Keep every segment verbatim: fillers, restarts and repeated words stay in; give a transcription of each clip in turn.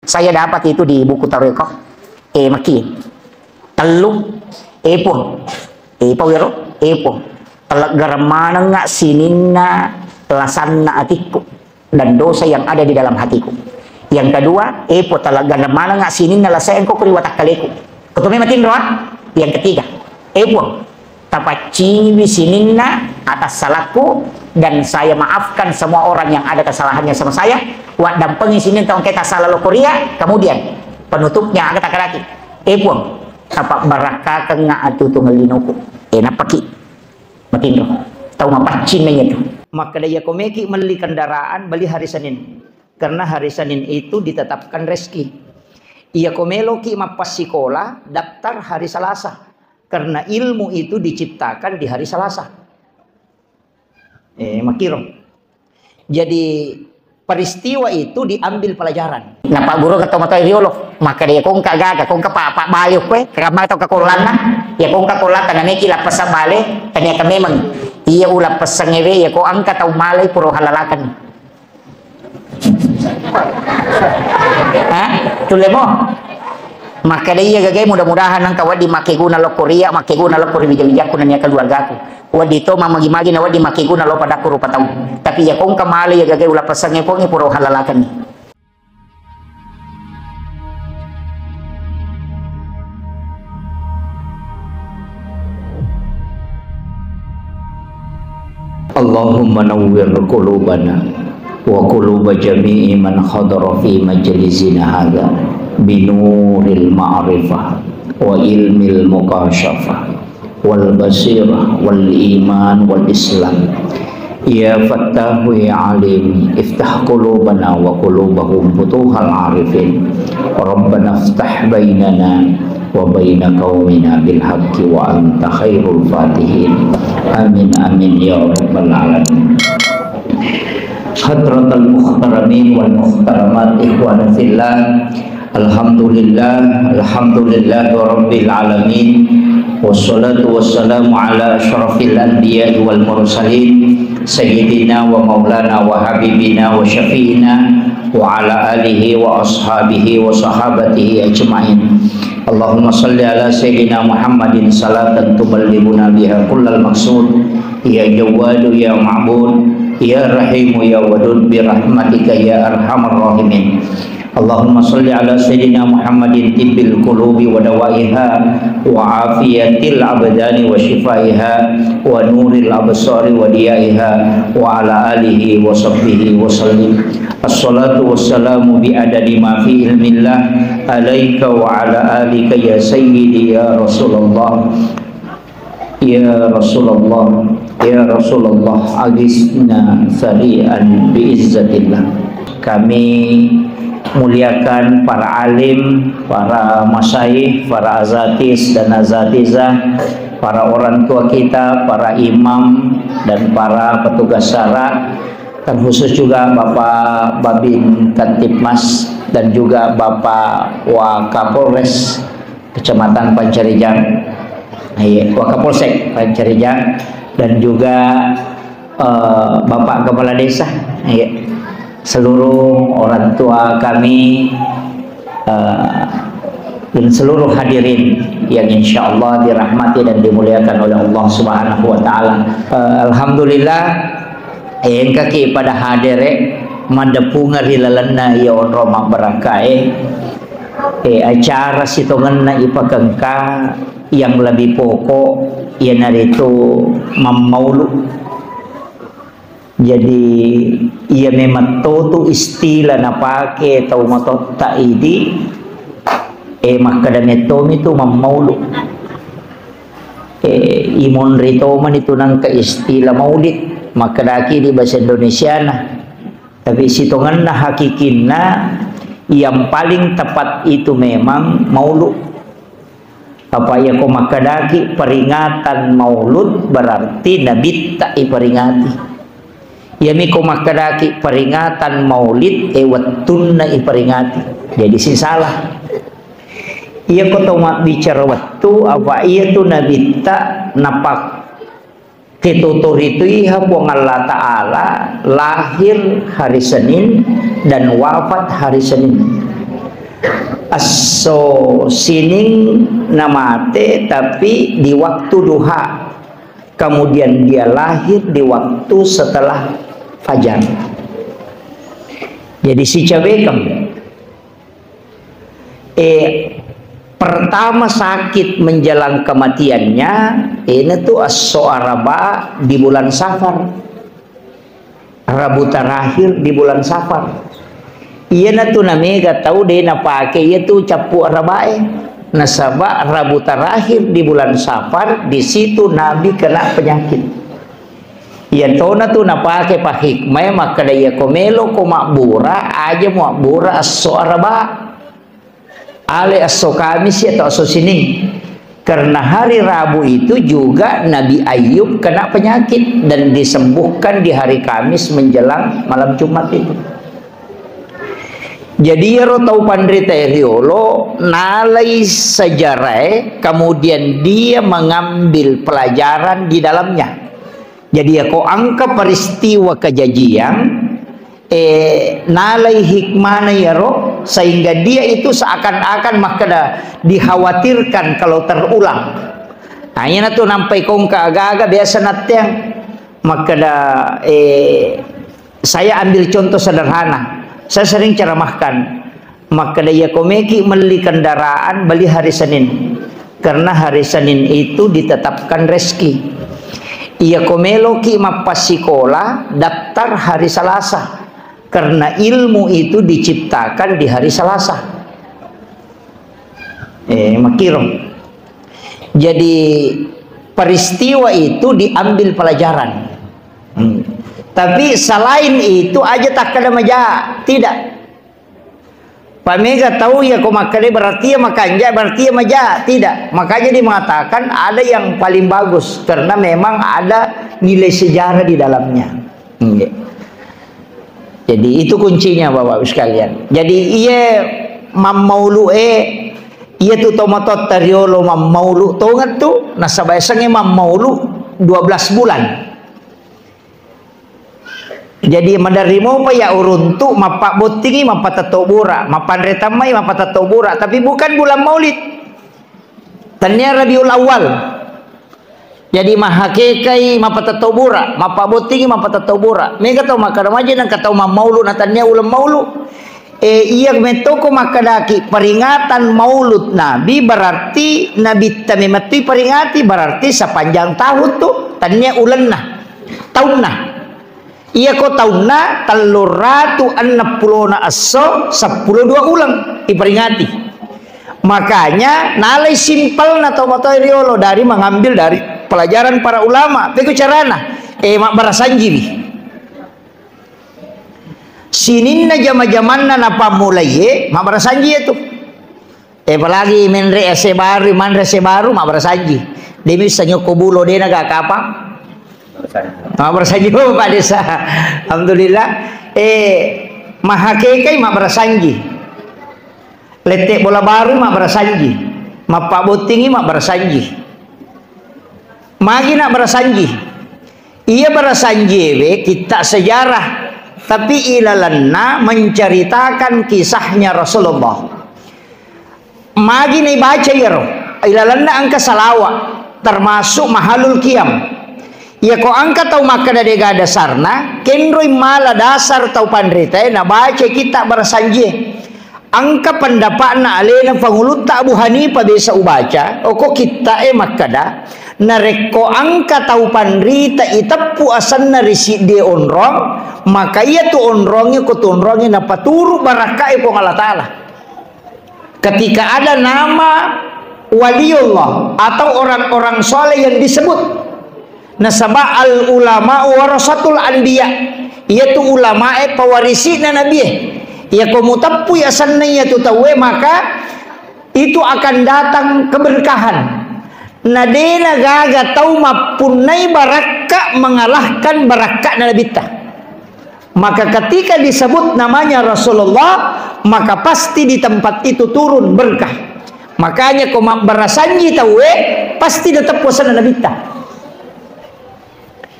Saya dapat itu di buku tareko. Eh, maki. Tellu. Eh, Puang. Eh, pawero. Eh, Puang. Teleggereng manengnga sininna lasanna atikku dan dosa yang ada di dalam hatiku. Yang kedua, eh, Puang, teleggereng manengnga sininna lasa engko ri watakkaleku. Koto memang tinro, ah? Yang ketiga, eh, Puang, tapaccingiwi sininna atas salahku dan saya maafkan semua orang yang ada kesalahannya sama saya. Waddampengi sininna tau engka tasala lo koria, kemudian penutupnya aga takadaki. Eh, Puang, tapabbarakkakeng atutu ngellinuku. Eh, nappaki matinro. Tau mapaccing naiya tu. Makkeda, iya ko meki melli kendaraan, beli hari Senin. Karena hari Senin itu ditetapkan rezeki. Iya ko meloki mappassikola, daftar hari Selasa. Karena ilmu itu diciptakan di hari Selasa. Eh, makiro. Jadi, peristiwa itu diambil pelajaran. Napagguru ke tomatoa riolo, makkeda, iya ko engka gaga, ko engka pa, pa bayo kue, kama tau kakolanna, iya ko engka kolata, nameki lappasa bale, tania ka memang. Iya ulappasang ewe, iya ko engka tau malai puro halalakan. Hah? Tulle mo? Makkeda iya gagai, mudah-mudahan engka wedding makkeguna lokko ria, makkeguna lokko ri wija-wijakku nennia keluargaku. Wedding to mamagi-magi na wedding makkeguna lo padakku rupa tau. Tapi iya ko engka male iya gagai ulappasang e Puang e pura uhalalakenni. اللهم نور قلوبنا وقلوب جميع من حضر في مجلسنا هذا بنور المعرفة وعلم المكاشفة والبصيرة والإيمان والإسلام. يا فتاح يا عليم، افتح قلوبنا وقلوبهم فتوح العارفين. ربنا افتح بيننا وبين قومنا بالحق وأنت خير الفاتحين. آمين، آمين يا رب العالمين. حضرة المحترمين والمحترمات، إخواني في الله، الحمد لله، الحمد لله رب العالمين، والصلاة والسلام على أشرف الأنبياء والمرسلين، سيدنا ومولانا وحبيبنا وشفيعنا وعلى آله وأصحابه وصحابته أجمعين. اللهم صل على سيدنا محمد صلاة تبلغنا بها كل المقصود. يا جواد يا معبود، يا رحيم يا ودود برحمتك يا أرحم الراحمين. اللهم صل على سيدنا محمد طب القلوب ودوائها وعافية الأبدان وشفائها ونور الأبصار وضيائها وعلى آله وصحبه وسلم. الصلاة والسلام بعدد ما في علم الله عليك وعلى آلك يا سيدي يا رسول الله. Ya Rasulullah, ya Rasulullah, aghitsna sari'an bi'izzatillah. Kami muliakan para alim, para masyayikh, para azatis dan azatizah, para orang tua kita, para imam, dan para petugas syara, terkhusus juga Bapak Babin Kamtibmas dan juga Bapak Wakapolres Kecamatan Pancarijang, iya, Wakapolsek Pancarijang, dan juga, eh, Bapak Kepala Desa, iya, seluruh orang tua kami, eh, dan seluruh hadirin yang insya Allah dirahmati dan dimuliakan oleh Allah Subhanahu wa Ta'ala. Eh, Alhamdulillah, engkaki pada hadere, maddepungeng ri lalenna iya onrong mabbarakkae. Eh, acara sitongenna ipakengka yang lebih pokok iyanaritu mammaulu. Jadi, iya memang totu istilah napake tau matotta idi, eh, makkeda mettomi tu mammaulu. Eh, imonri tomani tu nangka istilah maulid, makkedaki di bahasa Indonesiana. Tapi sitongenna hakikinna, yang paling tepat itu memang maulu. Apa iya ko makkedaki peringatan maulud berarti nabitta iperingati. Iyami ko makkedaki peringatan maulid, e, wettunna iperingati. Jadi sisalah. Iya ko tau mabbicara wettu, apa iya tu nabitta napak Ketotoritu iha Puang Allah Ta'ala lahir hari Senin dan wafat hari Senin. Esso sining namate, tapi di waktu duha. Kemudian dia lahir di waktu setelah fajar. Jadi sicawekeng. Eh, pertama sakit menjelang kematiannya, ini tuh esso Araba di bulan Safar. Rabu terakhir di bulan Safar. Iyanatu namega tau de napake iyatu cappu Arabae. Nasaba Rabu terakhir di bulan Safar, di situ Nabi kena penyakit. Iyatona tu napake pahikmae makkeda, iyako meloko mabbura, aja muabbura esso Araba. Ale esso Kamis atau esso Sining. Karena hari Rabu itu juga Nabi Ayub kena penyakit dan disembuhkan di hari Kamis menjelang malam Jumat itu. Jadi, iyaro tau panrita riolo nalai sejarah, kemudian dia mengambil pelajaran di dalamnya. Jadi, yako engka peristiwa kejadian, eh, nalai hikmana iyaro, sehingga dia itu seakan-akan makkeda dikhawatirkan kalau terulang. Nah, iyanatu nampai kongka aga-aga biasa natteang makkeda, eh, saya ambil contoh sederhana. Saya sering ceramahkan. Makkeda, iyako meki melli kendaraan, beli hari Senin. Karena hari Senin itu ditetapkan rezeki. Iyako meloki mappassikola, daftar hari Selasa. Karena ilmu itu diciptakan di hari Selasa. Eh, makkiro. Jadi, peristiwa itu diambil pelajaran. Hmm. Tapi selain itu, aja takkeda maja, tidak. Pamega tau iyako makkeda berarti iya makanja, berarti iya maja. Tidak. Makanya dia mengatakan ada yang paling bagus karena memang ada nilai sejarah di dalamnya. Nggih. Jadi itu kuncinya Bapak Ibu sekalian. Jadi iya mammaulu'e, iya tu tomatoatta riolo mammaulu tongettu, nasaba yasengnge mammaulu dua belas bulan. Jadi, maderri mopa iya uruntu, mappabbottingi, mappatetto bura, mappanre tammai, mappatetto bura, tapi bukan bulan Maulid. Tennia Rabiul Awal. Jadi, mahakekai, mappatetto bura, mappabbottingi, mappatetto bura. Mega tau makkeda maja nengka tau mammaulu na tennia uleng maulu. Eh, iya mettoko makkedaki peringatan Maulud Nabi, berarti Nabitta memettui peringati, berarti sepanjang tahun tu, tennia ulenna, taunna. Iyako taunna telluratu enneng pulona esso, seppulo dua uleng iperingati. Makanya nalai simpelna tomatoa riolo dari mengambil dari pelajaran para ulama. Peko carana? Eh, mabbarasanjiwi. Sininna jama-jamanna napammulaiye, mabbarasanji itu. Eh, apalagi menre ase baru, manre ase baru, mabbarasanji. Demi sanyoko bulo dena ga kapang. Mabbarasanji, oh, Pak Desa. Alhamdulillah. Eh, mahakekai mabbarasanji. Lette bola baru mabbarasanji. Mappabottingi mabbarasanji. Magi nabbarasanji. Iya barasanjiewe kitta sejarah, tapi ilalenna menceritakan kisahnya Rasulullah. Magi naibaca iyaro, ilalenna engka salawat, termasuk mahalul qiyam. Iyako engka tau makkeda dega dasarna, kenroi mala dasar tau panritae nabaca kitta barasanjie. Engka pendapatna alena Pangulutta Abu Hanifah biasa ubaca, oko kittae makkeda, narekko engka tau panrita iteppu asenna ri siddie onrong, maka iyatu onrongnge ko tu onrongnge napaturu barakkae Puang Allah Taala. Ketika ada nama waliullah atau orang-orang soleh yang disebut, nasaba al ulama warasatul anbiya, iyatu ulamae pawarisi'na nabie. Iyako muteppui asenna iyatu tauwe, maka itu akan datang keberkahan. Na dena gaga tau mappunnai barakka mengalahkan barakka'na nabitta. Maka ketika disebut namanya Rasulullah, maka pasti di tempat itu turun berkah. Makanya ko mabbarasanji tauwe, pasti datang puasana nabitta.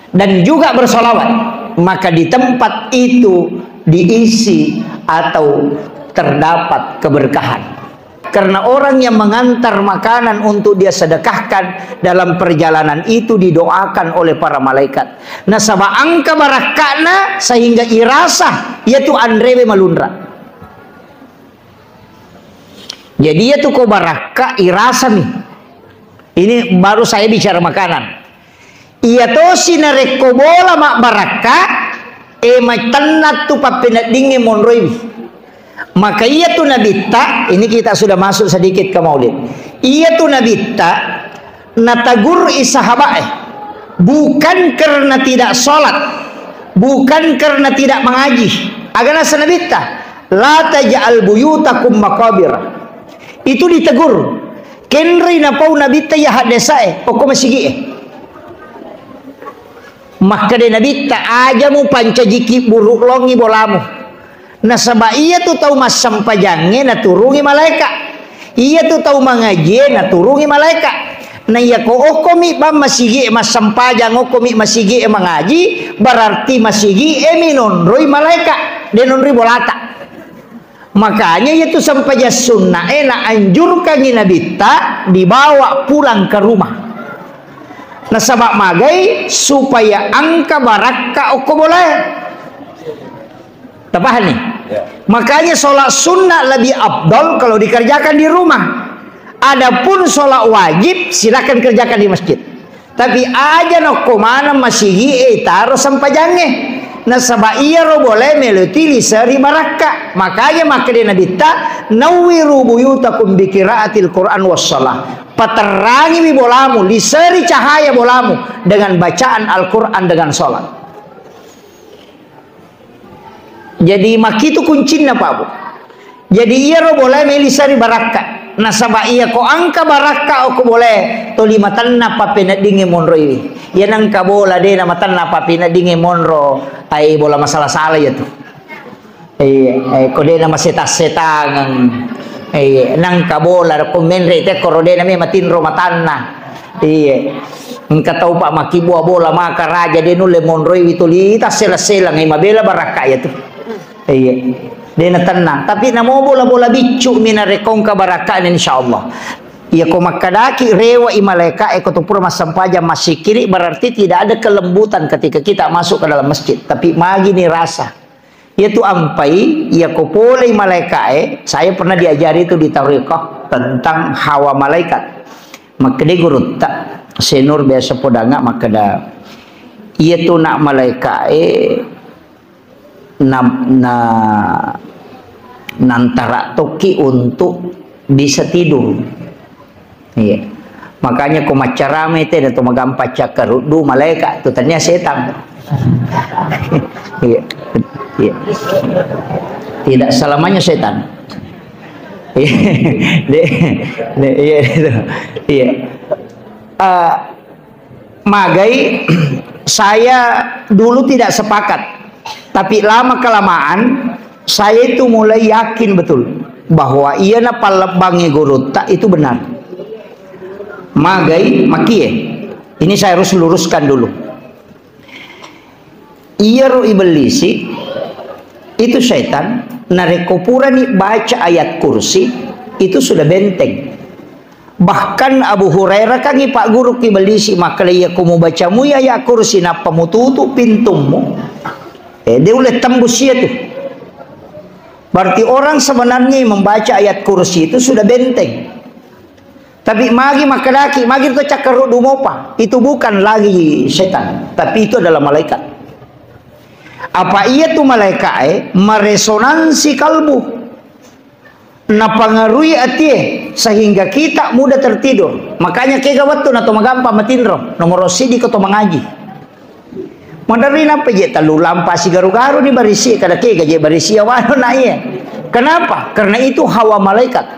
Dan juga bersolawat, maka di tempat itu diisi atau terdapat keberkahan. Karena orang yang mengantar makanan untuk dia sedekahkan dalam perjalanan itu didoakan oleh para malaikat. Nasaba engka barakka'na sehingga irasa iyatu anrewe malunra. Jadi iyatu ko barakka irasami. Ini baru saya bicara makanan. Iya tosi narekko bola mabbarakka, e, matenna tu pappeneddingnge monroiwi. Maka iya tu nabitta, ini kita sudah masuk sedikit ke maulid. Iya tu nabitta, natagur i sahabae, bukan karena tidak sholat, bukan karena tidak mengaji. Aga nasa nabitta, la taj'al buyutakum maqabir. Itu ditegur. Kenroi napau nabitta iya haddesae, okko masigi'e. Makkeda nabitta, aja mupancajiki buruk longi bolamu. Nasaba iya tu tau massempajangnge naturungi malaika. Iya tu tau mangajie naturungi malaika. Na iya ko okkomi bang masigi'e massempajang, okkomi masigi'e mangaji, berarti masigi'e minonroi malaika, denonroi bolata. Makanya itu sempajang sunnah, eh, naanjurkangi nabitta dibawa pulang ke rumah. Nasaba magai supaya engka barakka okko bolae. Tapahani? Ya. Makanya sholat sunnah lebih afdal kalau dikerjakan di rumah. Adapun sholat wajib, silakan kerjakan di masjid. Tapi aja nokko maneng masigi'e taro sempajangnge. Nasaba iyaro bolae melo tiliseri barakka. Makanya makkeda nabitta, "Nawwiru buyutakum bi qiraatil Qur'an was shalah." Paterrangiwi bolamu, liseri cahaya bolamu dengan bacaan Al-Quran, dengan sholat. Jadi, makkitu kuncinna, Pak Bu. Jadi, iyaro bolae melo liseri barakka. Nasaba iya ko engka barakka okko bolae, toli matenna pappeneddingnge monroiwi. Iya nengka bola de namatenna pappeneddingnge monro, ai bola masala-sala iya tu. Iya, eh, ko de namaseta-setangeng. Iya, nengka bola ko menre te koro de name matinro matanna. Iya. Engka tau, Pak, makkibua bola maka raja de nulle monroiwi toli tassela-selang, eh, mabela barakka iya tu. Iya. De natennang. Tapi namo bola-bola biccu mi narekko engka barakkana, insyaallah. Iya ko makkedaki rewa i malaika e ko tu pura massempajang massikkiri, berarti tidak ada kelembutan ketika kita masuk ke dalam masjid. Tapi magi ni rasa. Iya tu ampai, iya ko polei malaika e, saya pernah diajari itu di tarekat tentang hawa malaikat. Makkeda gurutta, Senur biasa podanga makkeda, iya tu nak malaika e, na, na, nantara tokki untuk bisa tidur. Iya. Makanya ko maccarame te, na to magampa cakkaruddu malaika tu, tania setan. Iya. Iya. Tidak selamanya setan. Iya. De, de, iya itu. Iya. Ah, Magai, saya dulu tidak sepakat, tapi lama kelamaan saya itu mulai yakin betul bahwa iyana pallebbangnge gurutta itu benar. Magai, makie. Ini saya harus luruskan dulu. Iyaro ibellisi itu setan, narekko purani baca ayat kursi, itu sudah benteng. Bahkan Abu Hurairah kan ipagguru ki bellisi makkeda, iya ko mubaca mui ayat kursi nappa mututu pintummu, eh, de ulle tembus iya tu. Berarti orang sebenarnya membaca ayat kursi itu sudah benteng. Tapi magi makkedaki, magi to cakkaruddu mopa, itu bukan lagi setan, tapi itu adalah malaikat. Apa iya tu malaikat, eh, meresonansi kalbu. Napangaruhi atie sehingga kita mudah tertidur. Makanya kega wettu na to magampa matinro, nomoro sidi ko to mangaji. Maderri nappa je tellu lampa sigaru-garu ni barisi, kada kega je barisi awano na iya. Kenapa? Karena itu hawa malaikat.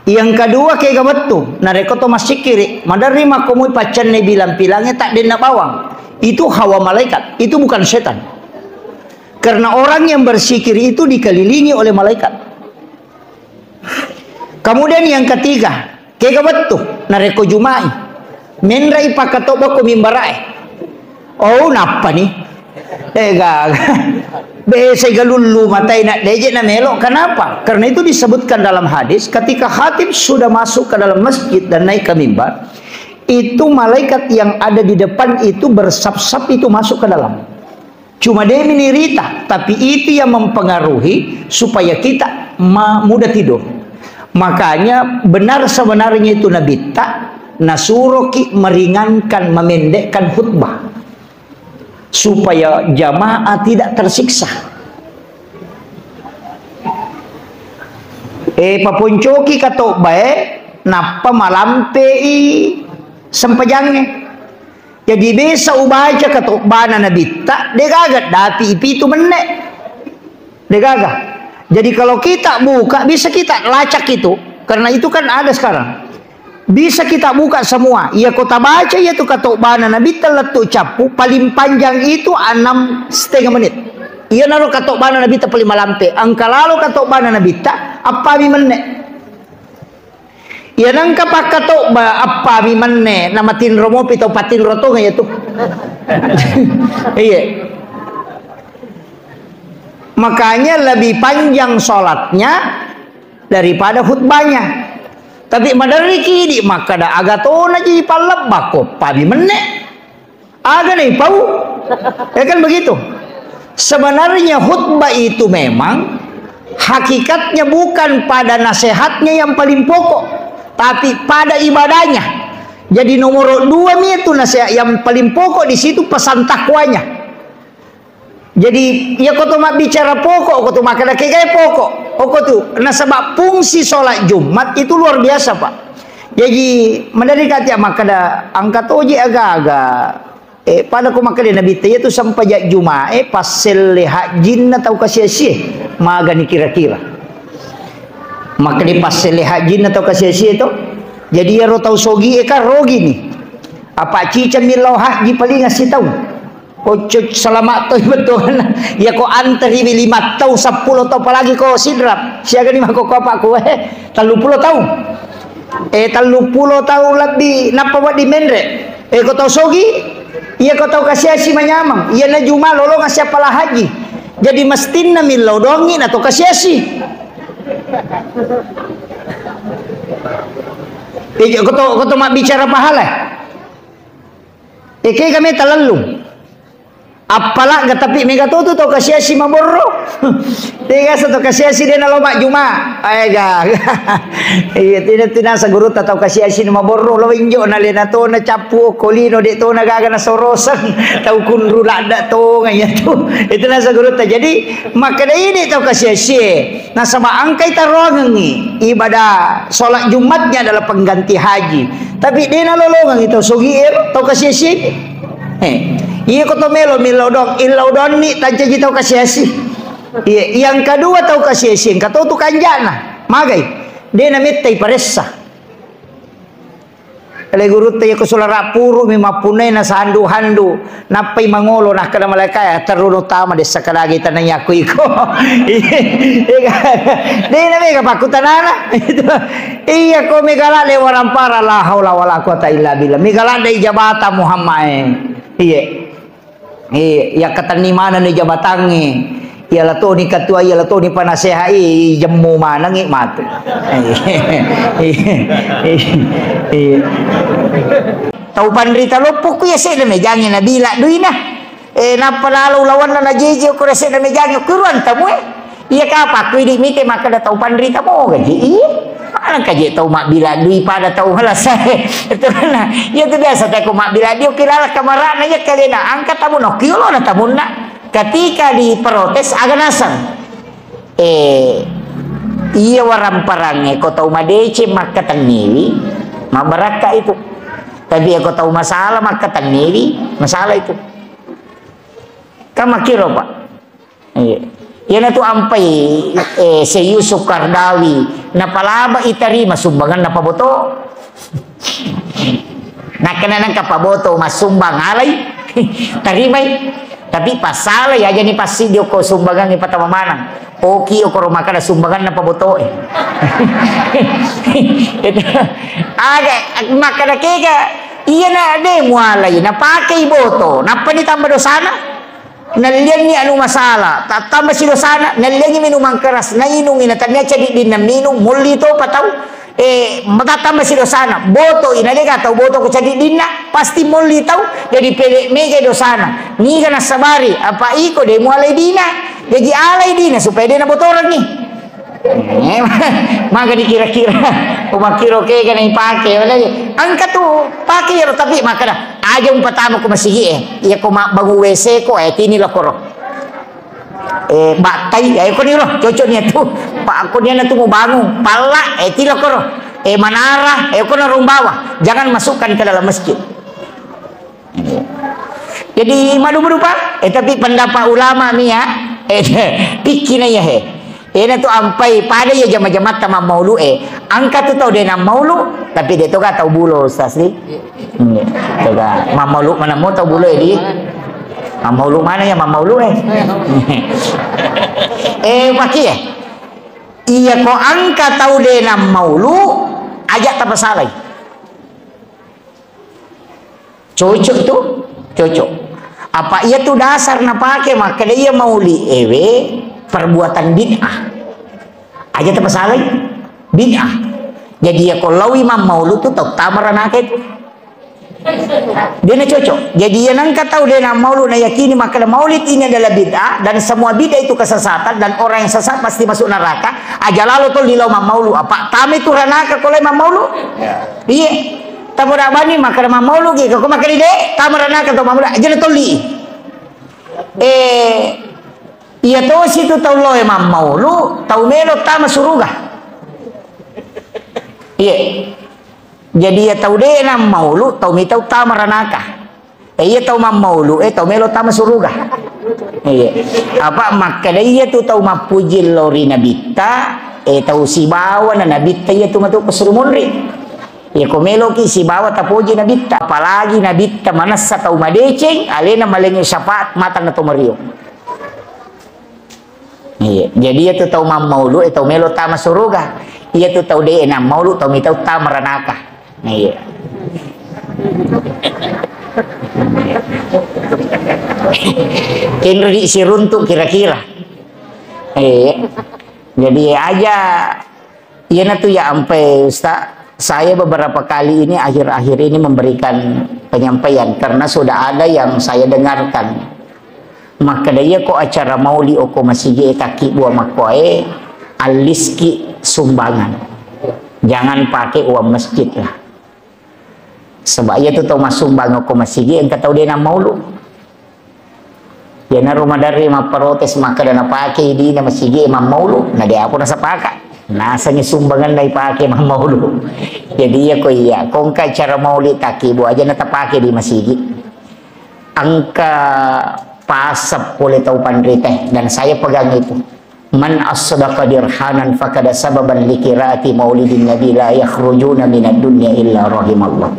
Yang kedua, kega wettu narekko to massikkiri, maderri makkomui paccanne bilang-pilangnge taddenna bawang. Itu hawa malaikat, itu bukan setan. Karena orang yang berzikir itu dikelilingi oleh malaikat. Kemudian yang ketiga, kega wettu narekko Jumai, menrai pakkatobba ko mimbarae. Oh, nappa ni. Eh, gaga. Besai galullu matai na deje na melo. Kenapa? Karena itu disebutkan dalam hadis, ketika khatib sudah masuk ke dalam masjid dan naik ke mimbar, itu malaikat yang ada di depan itu bersap-sap itu masuk ke dalam. Cuma demi nirita, tapi itu yang mempengaruhi supaya kita ma-, mudah tidur. Makanya benar sebenarnya itu Nabitta nasuroki meringankan, memendekkan khutbah supaya jamaah tidak tersiksa. Eh, paponcoki katobbae, nappa malampei sempajangnge. Jadi, biasa ubaca katobbana Nabitta, degaga dapi pitu menne. Degaga. Jadi, kalau kita buka, bisa kita lacak itu. Karena itu kan ada sekarang. Bisa kita buka semua. Iya, ko tabaca iya tu katobbana Nabitta lettu cappu, paling panjang itu enam setengah menit. Iya naro katobbana Nabitta paling malampe. Engka lalo katobbana Nabitta, appami menne. Iya nengka pakkatobba, appami menne, namatinro mopi tau patinro tonga iya tu. Iya. Makanya lebih panjang sholatnya daripada khutbahnya. Tapi maderri kidi makkada, aga tona ji pallebbakko, pabi menne. Aga nih pau? Ya kan begitu. Sebenarnya khutbah itu memang hakikatnya bukan pada nasihatnya yang paling pokok, tapi pada ibadahnya. Jadi nomor dua mi itu nasihat yang paling pokok di situ pesan takwanya. Jadi, iya ko to mabbicara pokok, ko to makkeda kegae pokok. Oko tu, nasaba fungsi sholat Jumat itu luar biasa, Pak. Jadi, maderri ka tia makkeda, engka toji aga-aga. Eh, pada ko makkeda Nabitta, iya tu sempajang Jumat, eh, passelle hajjinna tau kasiasie. Magani kira-kira. Makkeda passelle hajjinna tau kasiasie to. Jadi, iyaro tau sogi e kan rogi ni. Apa cica millau haji paling sitaung. Kocok selamat to betulan. Ya ko antri lima tau, seppulo tau, apalagi ko Sidrap. Siaga ni mako ko apa ko, eh, tellu pulo tau. Eh, tellu pulo tau lebbi nappa wedding menre. Eh, ko tau sogi, iya ko tau kasiasi manyameng. Iya na Juma lolong siapa lah haji. Jadi mestinna millau dongi na to kasiasi. Eh, ko to, ko to mabbicara pahala. Eke kami talellung. Apalagi tapi mega to tu tau kasiasi maborro. Tega sa tau kasiasi de nalo majjuma. Aega. Iya, tina, tina sagurutta tau kasiasi maborro lo injo na lena to na cappu ko lino de to na gaga na soroseng. Tau kunru ladda to ngaya tu. Itu na sagurutta. Jadi makkeda ini tau kasiasi. Nasaba engkai taroangengngi ibadah sholat Jumatnya adalah pengganti haji. Tapi de nalolongengngi tau sogi ero, tau kasiasi. Eh, iya ko to melo millau dong, illau donni tancaji tau kasiasi. Iya, yang kedua tau kasiasi, engka to tu kanjana. Magai, de namettai paressa. Ele gurutta, iya ko sulara puru mi mappunnai na sandu-handu, nappai mangolo, nakkeda malaikae, "Terruno tama dessa kadagi tanai aku iko." Iya, iya, de na mega pakkutanana. Itu. Iya ko mega ladde warampara, la haula wala quwata illa billah. Mega ladde jabata Muhammad e. Iya. Eh, iya katenni manenni jabatangnge. Iya la toni ketua, iya la toni penasehat, eh, jemmu manengngi matu. Eh, eh, eh, eh. Tau panrita loppo ku iya sedda mejangnge nabila duina. Eh, nappa lalo ulawanna najeje ko sedda mejangnge ku ruang tamu, eh. Iya kapang ku idi mite makkeda tau panrita moga ji. Iya. Maneng ka je tau mabbila dui pada tau malasa. Itu na. Iya tu biasa te ko mabbila dui, oki laleng kamarana iya kalena angka tamu no kiolo na tamunna. Ketika diprotes aga naseng. Eh, iya waramparangnge ko tau madeceng makkatenniwi, mabbarakka itu. Tapi iya ko tau masalah makkatenniwi, masalah itu. Kan makkiro, Pak. Iya. Iyanatu ampai, eh, Syekh Yusuf Qaradawi, napalaba itarima sumbangan napaboto. Nakkeda nengka paboto massumbang alai, tarimai. Tapi passalai ajani passiddi okko sumbangangnge patama maneng. Oki okoro makkeda sumbangan napaboto e. Itu. Aga makkeda kega, iyana de mualai, napakei boto, nappani tamba dosana. Nallianni anu masalah, tattambasi dosana, nalliangi minumang keras, nainungi, na tania cadiddinna minung, mulli topa tau, eh, matattambasi dosana, botoi, na dega tau boto ko cadiddinna, pasti mulli tau, jadi pele mega dosana. Niga nassabari, apa iko de mualai dina, jaji alai dina supaya de nabotorengi. Eh, maka dikira-kira, umakkiro kega na ipake, engka tu pake iyaro, tapi makkeda, aja umpatama ko masigi e, iya ko mabbangu W C ko, eh, tini lokoro. Eh, battai, eh, ko niro, cocok ni tu. Pak, ko dia na tu mau bangun, palla, eh, tini lokoro. Eh, manara, eh, ko na rumbawa. Jangan masukkan ke dalam masjid. Jadi, madu-madu, Pak. Eh, tapi pendapat ulama mi ya. Eh, pikkina ya, he. Ena tu ampai pada ya jama-jamatta mammaulu e. Angka tu tau de nammaulu, tapi de toga tau bulo, Ustaz, di. Hmm, toga. Mammaulu mana mo tau bulo e, di. Mammaulu mana ya mammaulu e. Eh, paki ya. Iya ko angka tau de nammaulu, aja tapasalai. Cocok tu? Cocok. Apa iya tu dasar napake makkeda iya mauli ewe perbuatan bid'ah. Aja tapasalai bid'ah. Jadi iya ko lawi mammaulu tu tau tama ranaka itu. Dena cocok. Jadi iya nangka tau dena maulu na yakini makkeda maulid ini adalah bid'ah dan semua bid'ah itu kesesatan dan orang yang sesat pasti masuk neraka. Aja lalo tolli lao mammaulu. Apa tame tu ranaka ko lai mammaulu? Ya. Iya. Tapoda bani makkeda mammaulu ki, ko makkeda de, tama ranaka to mammaulu, aja na tolli. Eh, iya tosi tu tau loe mammaulu, tau melo tama suruga. Iya. Jadi iya tau de nammaulu, tau mitau tama ranaka. Eh, iya tau mammaulu, eh, tau melo tama suruga. Iya. Apa makkeda iya tu tau mappuji lao ri nabitta, eh, tau sibawa na nabitta iya tu matu ko suru munri. Iya, ko meloki sibawa tapoji nabitta, apalagi nabitta manessa tau madeceng, alena malengngi syafaat matang na to mario. Iya, jadi iya tu tau mammaulu, eh, tau melo tama suruga. Iya tu tau de nammaulu, tau mitau tama ranaka. Iya. Kenro di siruntuk kira-kira. Iya. Jadi aja Iyanatu ya ampe, Ustaz, saya beberapa kali ini, akhir-akhir ini memberikan penyampaian karena sudah ada yang saya dengarkan. Makkeda iya ko acara mauli oko masigi e takki bua makkoe, alliski sumbangan. Jangan pakai uang masjid lah. Sebab iya tu tau massumbang ko masigi, engka tau de nammaulu. Iyanaro maderri mapprotes makkeda napake dina masigi mammaulu, na de aku nasapaka. Nasengi sumbangan na ipake mammaulu. Jadi iya ko iya, ko engka acara mauli takki bu aja na tapake di masigi. Engka pasep pole tau panrite, dan saya pegang itu. Man asdaqa dirhanan fakada sababan likiraati maulidin nabi la yakhrujuna minad dunya illa rahimallah.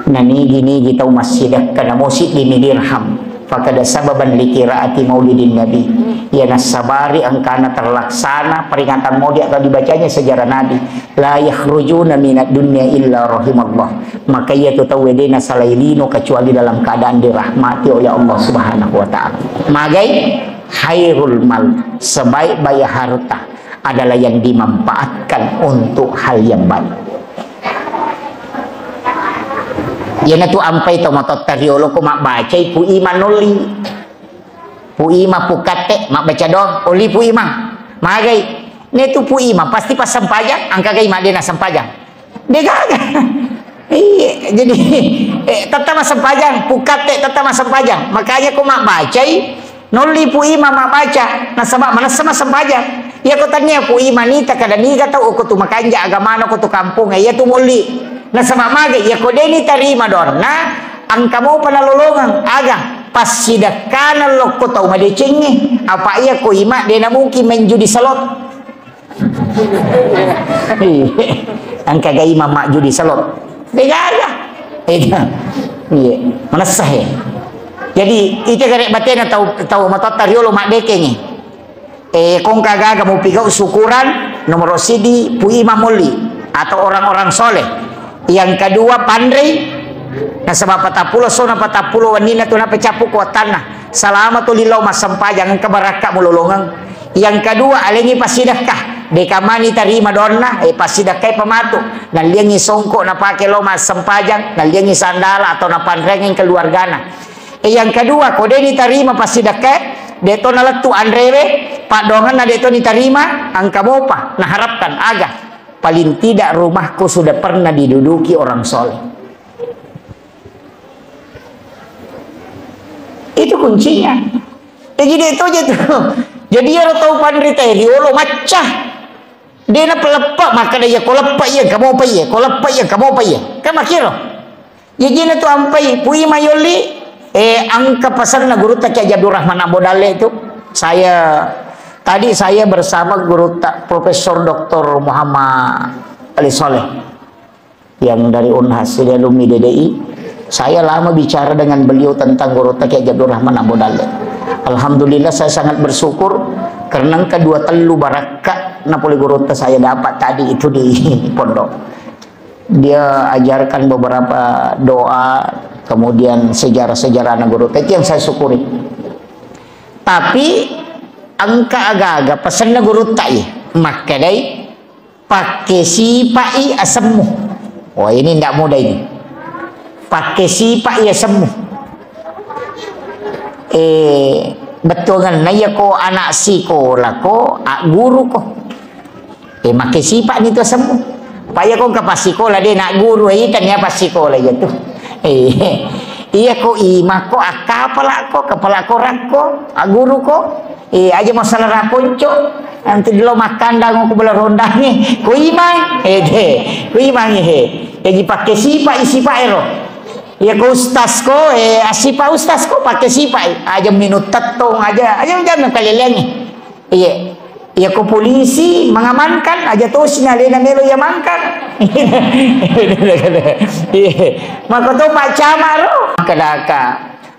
Nanigi-nigi tau massidekka namo siddimi dirham, fakada sababan likiraati maulidin nabi, iya nassabari engkana terlaksana peringatan maulid atau dibacanya sejarah nabi, la yakhrujuna minad dunya illa rahimallah, maka iya tu tau de nasalai lino kecuali dalam keadaan dirahmati oleh Allah Subhanahu wa taala. Magai? Khairul mal, sebaik-baik harta adalah yang dimanfaatkan untuk hal yang baik. Iyanatu ampai to matotta riolo ko mabbacai pu ima nolli. Pu ima pu katte mabbaca doang, olli pu ima. Magai? Netu pu ima pasti passempajang, angkagai madena sempajang. Degaga. Iya, jadi, eh, tetta massempajang, pukatte tetta massempajang. Makanya ko mabbacai, nolli pu ima mabbaca, nasaba manessa massempajang. Iya ko tania pu ima nita kada niga tau ko tu makanja agamana ko tu kampung, iya tu molli. Nasaba maga, iya ko deni tarima doanna, angka mopa nalolongeng, aga, passidekkana lokko tau madecengnge, apa iya ko ima dena mungkin main judi slot. Iya. Engka gai mamma judi slot. Degaga. Itu. Iya. Manessa he. Jadi, ita gare batena tau, tau matotta riolo maddekengi. Eh, kongka gaga mau pigau syukuran, nomor sidi, pu imam molli atau orang-orang soleh. Yang kedua, panrei, nasaba patappulo sona patappulo wenninna tu napacappu kuatanna. Salama tuli lao massempajang, engka barakka mulolongeng. Yang kedua, alengi passidekka. Deka mani tarima doanna, eh, passidekkai pamatu. Nalliangi songko napake lao massempajang, nalliangi sandala atau napanreangeng keluargana. Eh, yang kedua, ko deni tarima passidekka, de to nalettu anrewe, paddoangenna de to nitarima, engka mopa, naharapkan aga. Paling tidak rumahku sudah pernah diduduki orang soleh. Itu kuncinya. Jadi de to je tu. Jadi iyaro tau panrita riolo macca. De na peleppa, makkeda iya ko leppa iya, engka mopa iya, ko leppa iya, engka mopa iya. Kan makkiro. Jajina tu ampai, pui mayolli, eh, engka pasanna gurutta Kiai Haji Abdul Rahman Ambo Dalle itu. Saya, tadi saya bersama gurutta Profesor Doktor Muhammad Ali Soleh yang dari Unhas, dia alumni D D I. Saya lama bicara dengan beliau tentang gurutta Kiai Haji Abdul Rahman Ambo Dalle. Alhamdulillah, saya sangat bersyukur karena engka dua tellu barakka napole gurutta saya dapat tadi itu di pondok. Dia ajarkan beberapa doa, kemudian sejarah-sejarah anak guru. Itu yang saya syukuri. Tapi engka aga-aga pesanna gurutta i, makkedai, pakke sipa'i asemmu. Wah, ini ndak mudah ini. Pakke sipa'i asemmu. Eh, bettuangenna iya ko anak sikola ko, agguru ko. Eh, makke sipa'ni tu asemmu. Pa iya ko engka passikola de na guru, eh, itania passikola iya tu. Eh, iya ko imako, akkapala ko, kepala korang ko, agguru ko. Eh, aja masalah rakonco. Nanti dulu makkandang ko bola rondangi. Ko imang, eh, de. Ko imang, eh. Jadi pakke sipa, sipa ero. Iya ko ustaz ko, eh, asipa ustaz ko, pakke sipa. Aja minum tettong, aja, aja jangan kalian. Iya. Iya ko polisi mengamankan, aja tosi nalena melo iamankan. Iya. Maka to Pak Camat ro. Kedaka,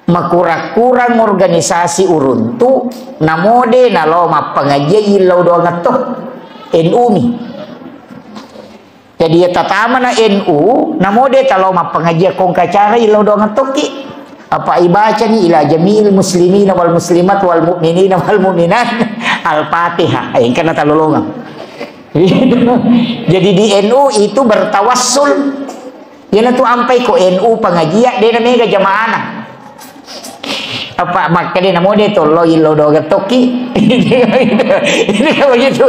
makurang-kurang organisasi uruntu, namode nalo mappangajian illau doang to. N U mi. Jadi, iya tatamana N U, namode talo mappangajian kongka acara illau doang tokki. Apa ibacani ila jami'il muslimina wal muslimat wal mu'minina wal mu'minat Al-Fatihah. Eh, engkana talolongang. Jadi di N U itu bertawassul. Iyana tu ampai ko N U pengajian, de na mega jamaana. Apa makkeda namo de tollo illo doga tokki. Ini kan begitu.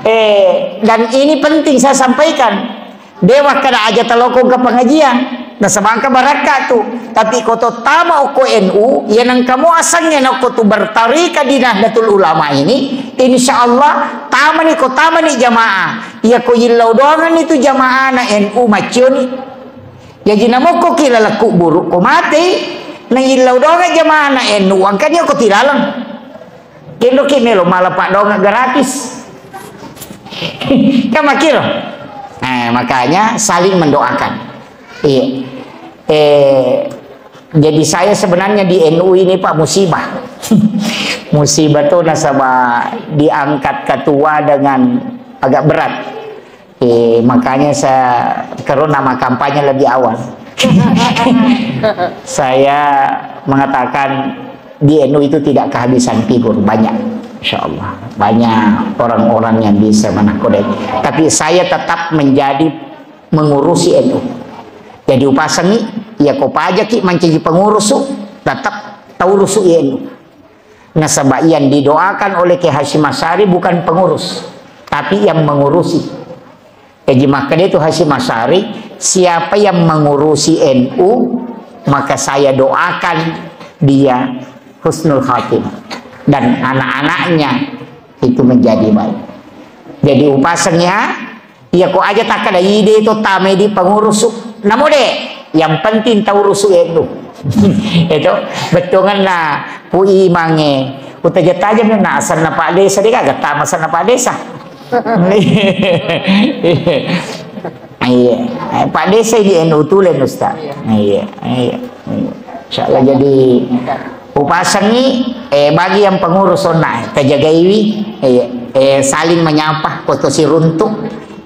Eh, dan ini penting saya sampaikan. De wakkeda aja talokong ke pengajian. Nasaba engka barakka tu. Tapi ko to tama okko N U, iya nengka mo asengnge nokko tu bertarika di Nahdlatul Ulama ini, insya Allah tamani ko tamani jamaah. Iya ko illau doangan itu jamaah na N U maccioni. Jaji namokkoki laleng kuburu ko matei, na illau doangan jamaah na N U, engkani ko tilaleng. Kendoki melo mala paddoangan gratis. Kan makkiro. Eh, makanya saling mendoakan. Iya. Eh, jadi saya sebenarnya di N U ini, Pak, musibah. Musibah tuh nasaba diangkat ketua dengan agak berat. Eh, makanya saya karena nama kampanye lebih awal. Saya mengatakan di N U itu tidak kehabisan figur, banyak. Insya Allah. Banyak orang-orang yang bisa menakodai. Tapi saya tetap menjadi mengurusi N U. Jadi upasangi, ya ko pajaki mancaji pengurusu, tetap taurusu N U. Nasaba yang didoakan oleh Kiai Hasyim Asy'ari bukan pengurus, tapi yang mengurusi. Jadi makkeda itu Hasyim Asy'ari, siapa yang mengurusi N U, maka saya doakan dia husnul khatimah. Dan anak-anaknya itu menjadi baik. Jadi upasengnya, iya ko aja takkeda ide to tamai di pengurusu. Namo de, yang penting taurusu N U. Itu bettuanna Pu Imangnge. Utaja-tajam na asenna Pak Desa, de gaga tama asenna Pak Desa. Iya. Eh, Pak Desa di N U tulen, Ustaz. Iya, iya, iya. Insya Allah jadi upasangi, eh, bagi yang pengurus onna, eh, tajagaiwi, eh, eh, saling menyapa, ko to siruntu,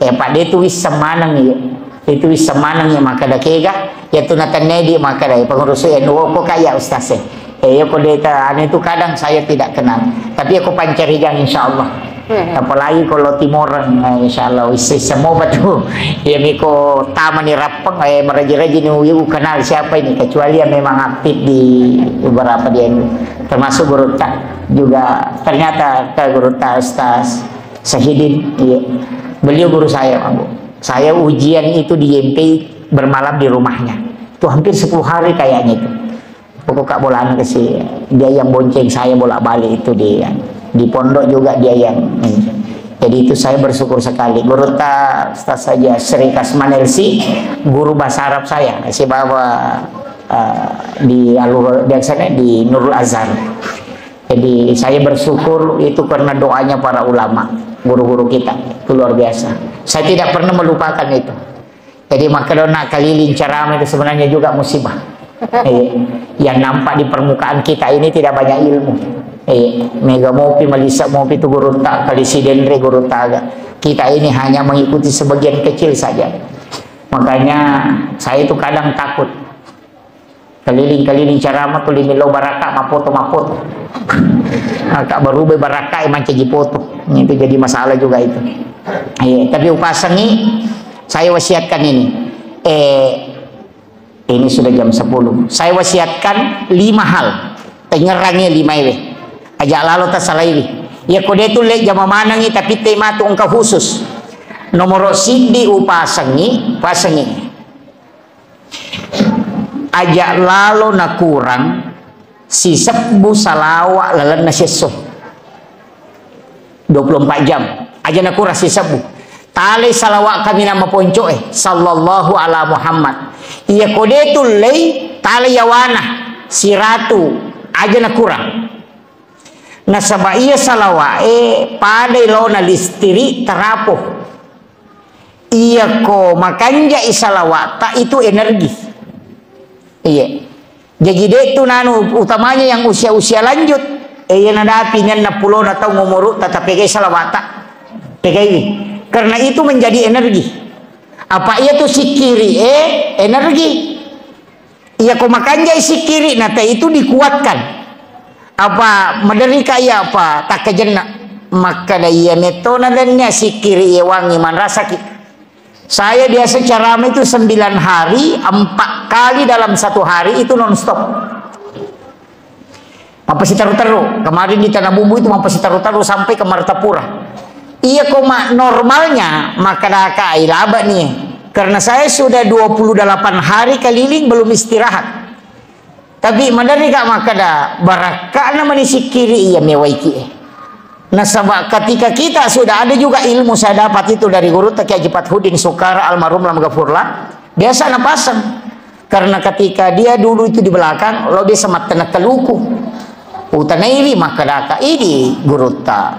eh, Pak De tu wisseng maneng, iya. Itu wisseng maneng, iya, makkeda kega, iya tu natennedi makkeda, eh, pengurus N U ko kaya Ustaz, eh. Eh, iya ko deta, anu itu kadang saya tidak kenal. Tapi aku pancari jang, insya Allah. Hmm. Apalagi kalau Timoreng, eh, insya Allah, isi semua betul. Ya, miko tamani rappeng, eh, meraji-raji ni, uyu kenal siapa ini. Kecuali yang memang aktif di beberapa dia ini. Termasuk Guru Ta juga, ternyata ke Guru Ta Ustaz Sahidin, iya. Beliau guru saya, Pak Bu. Saya ujian itu di Y M P I bermalam di rumahnya. Itu hampir sepuluh hari kayaknya itu. Pokok kak bolana ke si, dia yang bonceng saya bolak-balik itu di, di pondok juga dia yang, jadi itu saya bersyukur sekali. Guru Ta, Ustaz saja Sri Kasman L C, guru bahasa Arab saya, si bawa, eh, di Alur, di sana di Nurul Azhar. Jadi saya bersyukur itu karena doanya para ulama, guru-guru kita, itu luar biasa. Saya tidak pernah melupakan itu. Jadi, makkedona keliling ceramah itu sebenarnya juga musibah. Eh, yang nampak di permukaan kita ini tidak banyak ilmu. Eh, mega mopi, melisa mopi itu Guru Ta, kali Sidenre Guru Ta ga. Kita ini hanya mengikuti sebagian kecil saja. Makanya saya itu kadang takut. Keliling-keliling ceramah tu limillau baraka mapoto-mapoto. Agak berubah baraka mancaji foto. Itu jadi masalah juga itu. Iya, tapi upasangi, saya wasiatkan ini. Eh, ini sudah jam sepuluh. Saya wasiatkan lima hal. Tengerangi lima ewe. Aja lalo tasalaiwi. Ya kode tu le jama manangi tapi tema tu engka khusus. Nomor siddi upasangi, pasangi. Aja lalo nakurang sisebbu salawa lalenna siesso. Dua puluh empat jam. Aja nakurang sisebbu. Talai salawa kami nama ponco e, sallallahu ala Muhammad. Iya kode tullei, talai yawana, siratu, aja nakurang. Nasaba iya salawae padai laona listiri tarapo. Iya ko makanjai salawata itu energi. Iya. Jadi de tu nanu utamanya yang usia-usia lanjut. Eh, iya nadapi nenna pulona taung umuru tatapegai salawata. Pegaiwi. Karena itu menjadi energi. Apa iya tu sikiri eh energi. Iya ko makanjai sikiri na te itu dikuatkan. Apa maderika iya apa takkajenna. Makkada iya metona dennia sikiri iya wangi manrasaki. Saya biasa ceramah itu sembilan hari, empat kali dalam satu hari itu nonstop. Mappasitaru-taru. Kemarin di Tanah Bumbu itu mappasitaru-taru sampai ke Martapura. Iya koma normalnya makkadaka ai laba nih. Karena saya sudah dua puluh delapan hari keliling belum istirahat. Tapi maderri ka makkada barakka'na mani sikkiri iya mewaiki e. Nasaba ketika kita sudah ada juga ilmu saya dapat itu dari guru Kiai Haji Fathuddin Sukara almarhum lam gafurlah, biasa napasang. Karena ketika dia dulu itu di belakang, lo biasa mattenna kaluku. Utanaiwi makkadaka, idi gurutta,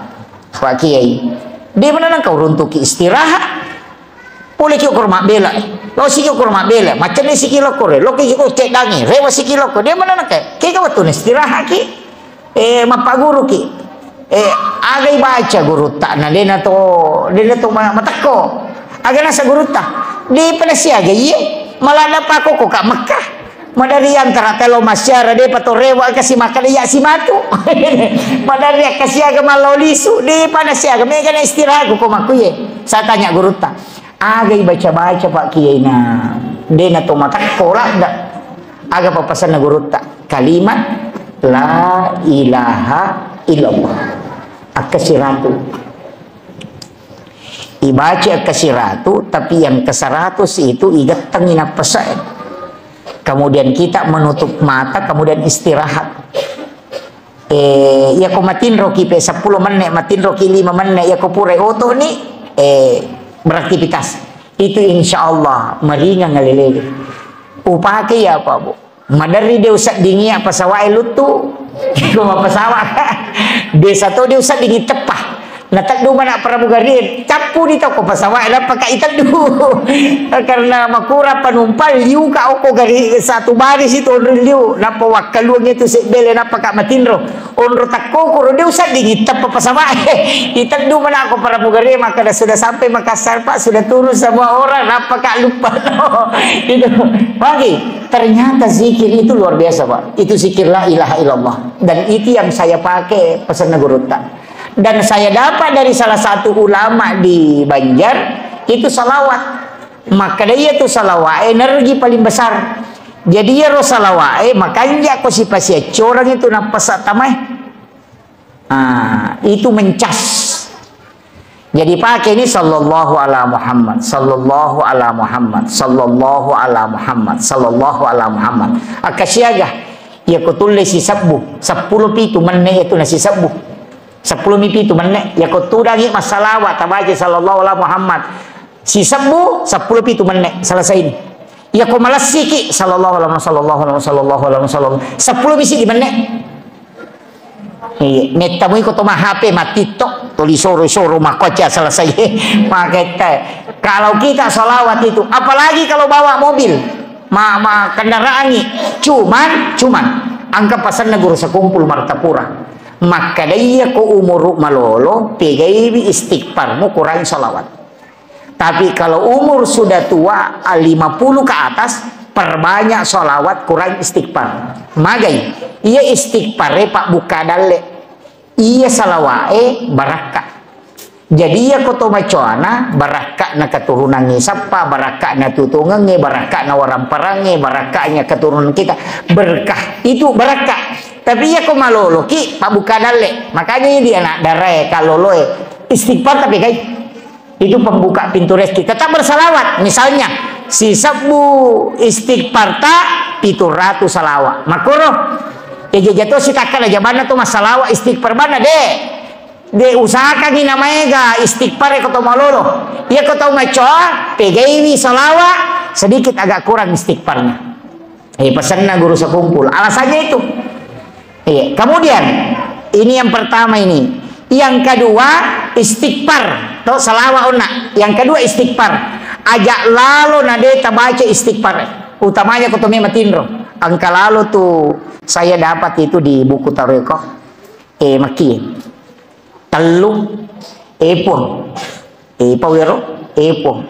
Pak Kiai. Dia mana nangka uruntuki istirahat. Pole ki ukur mabbela. Lo siki ukur mabbela. Macam ni siki lo kore. Lo ki ukur ceddangi. Rewa siki lo kore. Dia mana nangka. Kega waktu ni istirahat ki. Eh, mappaguru ki. Eh, agai baca gurutta na dena to, dena to ma-, matekko. Aga nasa gurutta. Di pada siaga iye. Malah ada pakoko ka Mekah. Madari antara telo masyara de pato rewa kasi makkada iya simatu. Madari akka siaga mallau lisu de pada siaga mega na istirahat ko makku iye. Saya tanya gurutta. Agai baca-baca Pak Kiai na de na to matekko ladda. Aga papasanna gurutta? Kalimat la ilaha illallah. Akka siratu. Ibaca akka siratu, tapi yang ke seratus itu igettengi nappasa. Kemudian kita menutup mata, kemudian istirahat. Eh, iya ko matinroki pe seppulo menne, matinroki lima menne, iya ko pura oto ni, eh, beraktivitas. Itu insya Allah meringan ngalelege. Upake ya apa, Bu? Maderri de useddingi apa sawae luttu. Ko mappasawa. Biasa to de useddingi teppa. Nateddu mana pramugari, cappu di toko pesawat, nappa ka iteddu. Karena makurang penumpang, liu ka oko gari satu baris itu onrong liu, nappa wakkaluang itu sebbele, nappa ka matinro. Onro takko kuro de usedding itteppa pesawat. Iteddu mana ko pramugari, maka sudah sampai Makassar, Pak, sudah turun semua orang, nappa ka lupa. Itu. Magi, ternyata zikir itu luar biasa, Pak. Itu zikir la ilaha illallah. Dan itu yang saya pakai pesanna gurutta. Dan saya dapat dari salah satu ulama di Banjar, itu salawat. Makkeda iya tu salawat energi paling besar. Jadi iyaro salawat e makanja ko sipasiaccorang itu nappasa tamae. Ah, itu mencas. Jadi pakai ini sallallahu ala Muhammad, sallallahu ala Muhammad, sallallahu ala Muhammad, sallallahu ala Muhammad. Akkasiaga, iya ko tulle sisebbu, seppulo pitu menne itu nasisebbu. Seppulo mi pitu menne, iya ko tudangi massalawa tabaca sallallahu ala Muhammad. Sisebbu, seppulo pitu menne, selesai ini. Iya ko malessiki, sallallahu alaihi wasallam, sallallahu alaihi wasallam, sallallahu alaihi wasallam. Seppulo mi siddi menne. Iya, mettamui ko to ma H P, ma TikTok, tuli soro-soro, ma koca, selesai. Maketta. Kalau kita salawat itu, apalagi kalau bawa mobil, ma, ma kendaraangi, cuman, cuman, angka pasanna Guru Sekumpul Martapura. Makkeda iya ko umuru malolo, pegaiwi istighfarmu, kurangi salawat. Tapi kalau umur sudah tua, lima puluh ke atas, perbanyak salawat, kurang istighfar. Magai, iya istighfar e pabbukka dalle. Iya salawat e barakka. Jadi iya ko to macoana, barakka na keturunangngi sappa, barakka na tutungengnge, barakka na waramparangnge, barakkanya keturunan kita. Berkah, itu barakka. Tapi iya ko maloloki, pabbukka dalle. Makanya iya di anak darae, kaloloe, istighfar tapi kai. Itu pembuka pintu rezeki. Tetap bersalawat. Misalnya, sisebbu istighfar ta, pitu ratu salawat. Makkoro, ya jajato sitakkala jabanna tu massalawat istighfar banna, de. De usahakangi namaega istighfar ko to malolo. Iya ko to macoa, pegaiwi salawat, sedikit agak kurang istighfarnya. Eh, pesanna Guru Sekumpul. Alasannya itu. Iya. Kemudian, ini yang pertama ini. Yang kedua, istighfar. To, salawat onna. Yang kedua, istighfar. Ajak lalo na de tabaca istighfar. Utamanya ko to me matinro. Engka lalo tu saya dapat itu di buku tareko. Eh, maki. Tellu, eh, Puang. Eh, pawero, eh, Puang.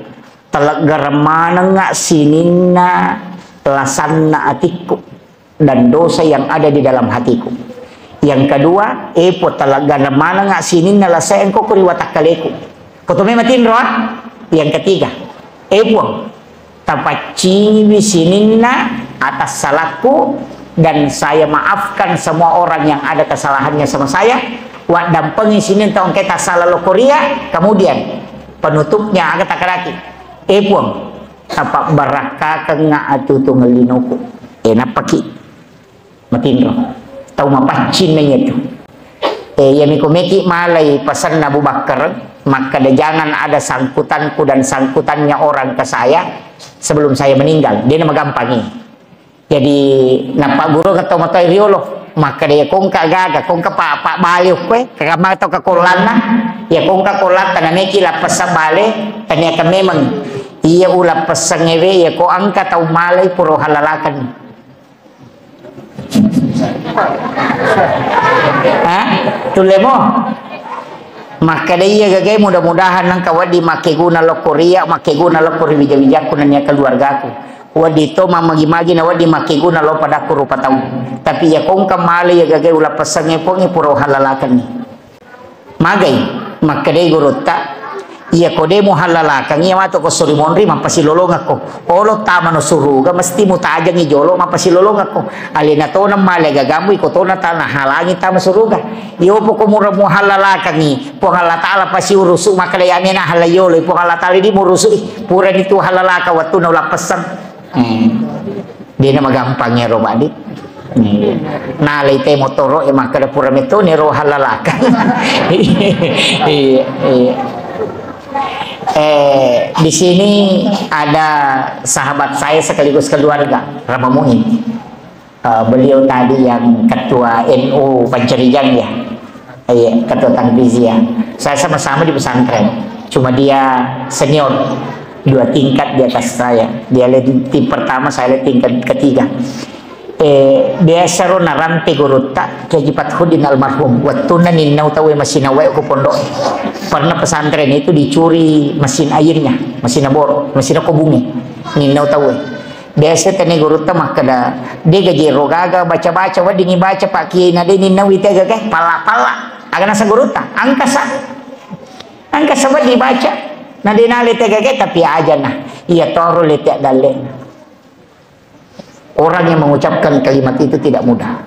Teleggareng manengnga sininna lasanna atikku dan dosa yang ada di dalam hatiku. Yang kedua, eh, Puang, teleggareng manengnga sininna lasa engko ko ri watakkaleku. Ko to me matinro, ah? Yang ketiga, eh, Puang, tapaccingiwi sininna atas salahku, dan saya maafkan semua orang yang ada kesalahannya sama saya. Waddampengi sininna tau engkae tasala lokkoria, kemudian penutupnya aga takadaki, eh, Puang, tapabbarakkakeng atutu ngellinuku. Eh, nappaki. Matinro. Tau mapaccing na iyatu. Eh, iyami ko meki malai pasanna Abu Bakar, makkeda, "Jangan ada sangkutanku dan sangkutannya orang ke saya sebelum saya meninggal." Dia nama gampangi. Jadi, napagguru ke tau matai riolo. Makkeda, "Ya kongka gaga, kongka pa, pa bale kue, kama tau ke kollanna. Ya kongka kollatta na meki lappasa bale, tania ke memang. Iya ulappasangnge we, ya ko engka tau malai puro halalakan." Ha? Tullemo? Makkeda iya gagai, mudah-mudahan nengka wedding makkeguna lokko ria, makkeguna lokko ri wija-wijakku nennia keluargaku. Wedding to mammagi-magi na wedding makkeguna lo padakku rupa tau. Tapi iya kongka male iya gagai ulappasangnge pongi pura uhalalakenni. Magai, makkedai gurutta, "Iya ko de muhallalakang, iya matu ko suri monri, mappasilolongekko. Olo tamano suruga, mesti mutajangi jolo, mappasilolongekko. Alena tona male gagammu, iko tona tana halangi tama suruga. Iyo poko mura muhallalakangi, Puang Allah Ta'ala pasi urusu, makkedai amena halaiyolo, Puang Allah Ta'ala di murusu, purani tu hallalaka wattuna ulappessang." Eh, dena magampang ero, Pak, di. Iya. Nalai te motoro, eh, makkeda pura metto nero hallalaka. Iya, iya. Eh, di sini ada sahabat saya sekaligus keluarga, Rama Muin. Eh, beliau tadi yang ketua N U Pancarijang, ya. Iya, Ketua Tanfiziyah. Saya sama-sama di pesantren. Cuma dia senior, dua tingkat di atas saya. Dia le di tim pertama, saya le tingkat ketiga. Eh, biasa ro narampe gurutta, Kiai Haji Fathuddin almarhum. Wettunna ninnau tauwe masina wae ko pondok. Pernah pesantren itu dicuri mesin airnya, mesin bor, mesin ko bungi. Ninnau tauwe. Biasa tene gurutta makkeda, "De gaji ro gaga baca-baca, weddingi baca Pak Kiai, na de ninnau ite gaga, pala-pala." Aga nasa gurutta, angkasa. Angkasa wedding baca. Na de nale te gaga, tapi aja nah. Iya toro le te dalle. Orang yang mengucapkan kalimat itu tidak mudah.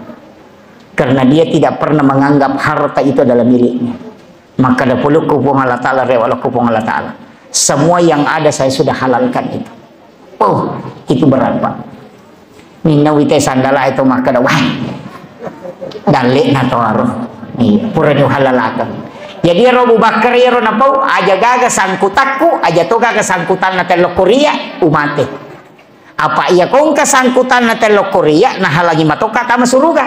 Karena dia tidak pernah menganggap harta itu adalah miliknya. Maka ada pelukku Puang Allah Ta'ala, rewalakku Puang Allah Ta'ala. Semua yang ada saya sudah halalkan itu. Oh, itu berat, Pak. Ninna wite sandala itu maka ada, wah. Dalle na to aro. Iya, pura ni halalakan. Jadi ro Abu Bakar ro napau, aja gaga sangkutakku, aja to gaga sangkutanna tello Korea, umate. Apa iya ko engka sangkutanna tello Korea, nahalangi matokka tama suruga.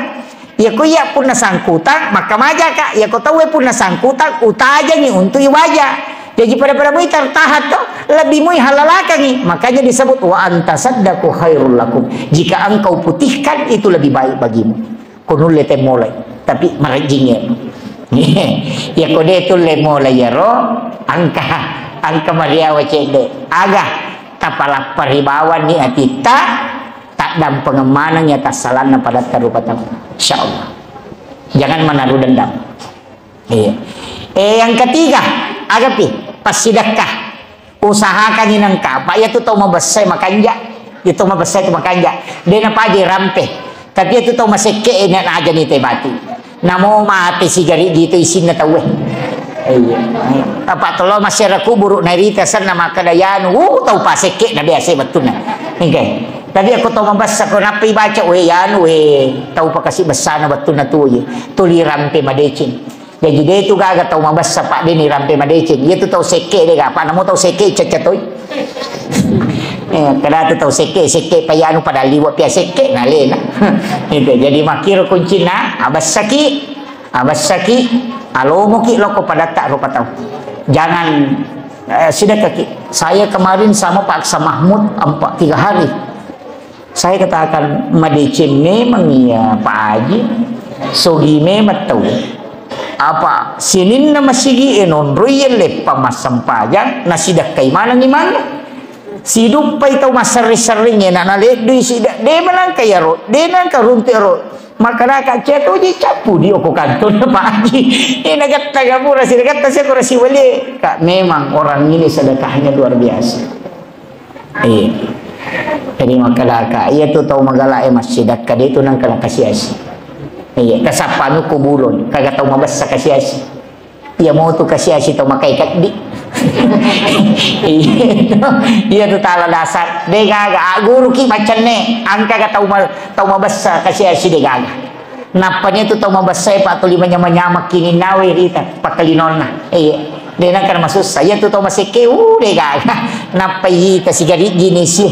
Iya ko iya punna sangkutang, makkamajaka. Iya ko tauwe punna sangkutang, utajangi untuk iwaja. Jadi pada-pada mui tertahan to, lebih mui halalakangi. Makanya disebut, "Wa anta saddaku khairul lakum." Jika engkau putihkan, itu lebih baik bagimu. Ko nulle te molai, tapi marejjing ya. Ya ko de tulle molai ya ro, angka, angka mariawa cedde. Aga, tapalappari bawanni atitta, taddampengeng maneng ya tassalanna padatta rupa tau. Insyaallah. Jangan menaruh dendam. Iya. Eh, yang ketiga, agapi, passidekka. Usahakangi nengka, apa iya tu tau mabessai makanja. Iya tau mabessai tu makanja. De napaja rampe. Tapi iya tu tau masekke e na najani te bati. Namo mate sigari gitu isinna tauwe. Iya. Apa tolo masyarakat kuburu narita senna makkeda yanu, uh, tau pasekke na biasa bettunna. Oke. Tapi aku tau mabessa ko nappa ibaca, we yanu, we tau pakasi bessana bettunna tu ye. Tuli rampe madeceng. Jaji de tu gaga tau mabessa, Pak, de ni rampe madeceng. Iya tu tau sekke de ga, Pak, namo tau sekke cecca toi. Eh, kada tu tau sekke, sekke payanu pada liwa pia sekke nalena. Itu. Jadi makkiro kuncinna, abessaki, abessaki, alomoki loko padatta rupa tau. Jangan, eh, sidekkaki. Saya kemarin sama Pak Aksa Mahmud empat, tiga hari. Saya katakan, madeceng memang iya, Pak Haji. Sogi memang tau. Apa sininna masigi e nonroi leppa massempajang, nasidekkai manengi manna. Siduppai tau masserring-serring e, na naleddui sida, de manangka iyaro, de nangka runtu iyaro. Makkadaka, "Cia toji cappu di oko kantor, Pak Haji." Eh, nagatta gapura, sidagatta sia kura siwali. Kak, memang orang ini sedekahnya luar biasa. Iya. Jadi makkedaka, iya tu tau magala e massidekka, de tu nangka nakasiasi. Iya, kasappanu kubulon, kaga tau mabessa kasiasi. Iya mo tu kasiasi tau makai kaddi. Iya tu, iya tu tala dasar. De gaga, agguruki macenne, angka ga tau ma-, tau mabessa kasiasi de gaga. Nappani tu tau mabessai, Pak, tuli manyameng-nyameng kininnawe rita pakkalinonna. Iya. De nangka masussa. Iya tu tau masekke, uh, de gaga. Nappa ita sigariggi ni si.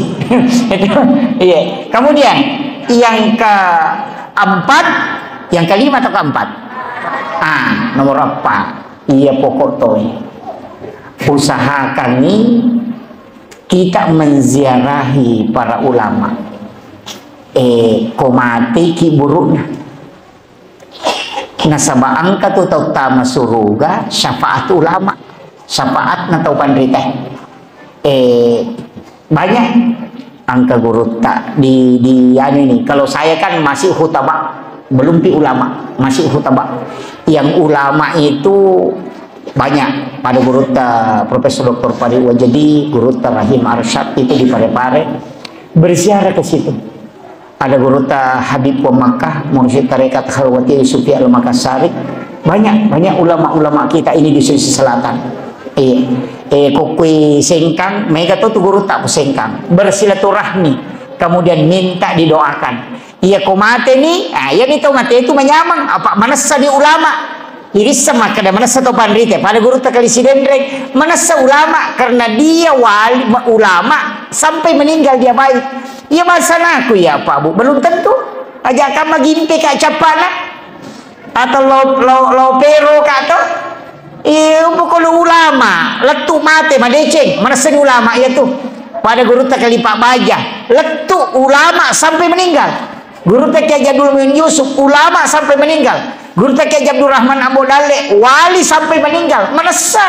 Iya. Kemudian yang keempat, yang kelima atau keempat? Ah, nomor empat. Iya pokok toi. Usahakangi kita menziarahi para ulama. Eh, ko mateki burukna. Nasaba engka tu tau tama suruga syafaat ulama, syafaatna tau panrita. Eh, banyak angka gurutta di, di anu ini. Kalau saya kan masih khutbah, belum pi ulama, masih khutbah. Yang ulama itu banyak. Pada gurutta Profesor Doktor Fahri Wajedi, gurutta Rahim Arsyad itu di Parepare, berziarah ke situ. Ada gurutta Habib wa Makkah, Mursyid Tarekat Khalwati Sufi Al-Makassari. Banyak, banyak ulama-ulama kita ini di Sulawesi Selatan. Iya. Eh, kokoi Sengkang, mega to tu gurutta ku Sengkang. Bersilaturahmi, kemudian minta didoakan. Iya ko mate ni, ah, iya ni tau mate itu manyameng, apa manessa ni ulama. Irissa makkeda manessa tau panrite, pada gurutta Kali Sidenreng, manessa ulama karena dia wali, ma-, ulama sampai meninggal dia baik. Iya, masanaku ya, Pak Bu, belum tentu. Aja kan magimpe ka cappana. Atau lo, lo, lo pero ka to? Iya, umpoko lo ulama, lettu mate, madeceng, manessani ulama iya tu. Pada gurutta Kali Pak Baja, lettu ulama sampai meninggal. Gurutta Kiai Haji Abdul Muin Yusuf, ulama sampai meninggal. Gurutta Kiai Haji Abdul Rahman Ambo Dalle, wali sampai meninggal. Manessa,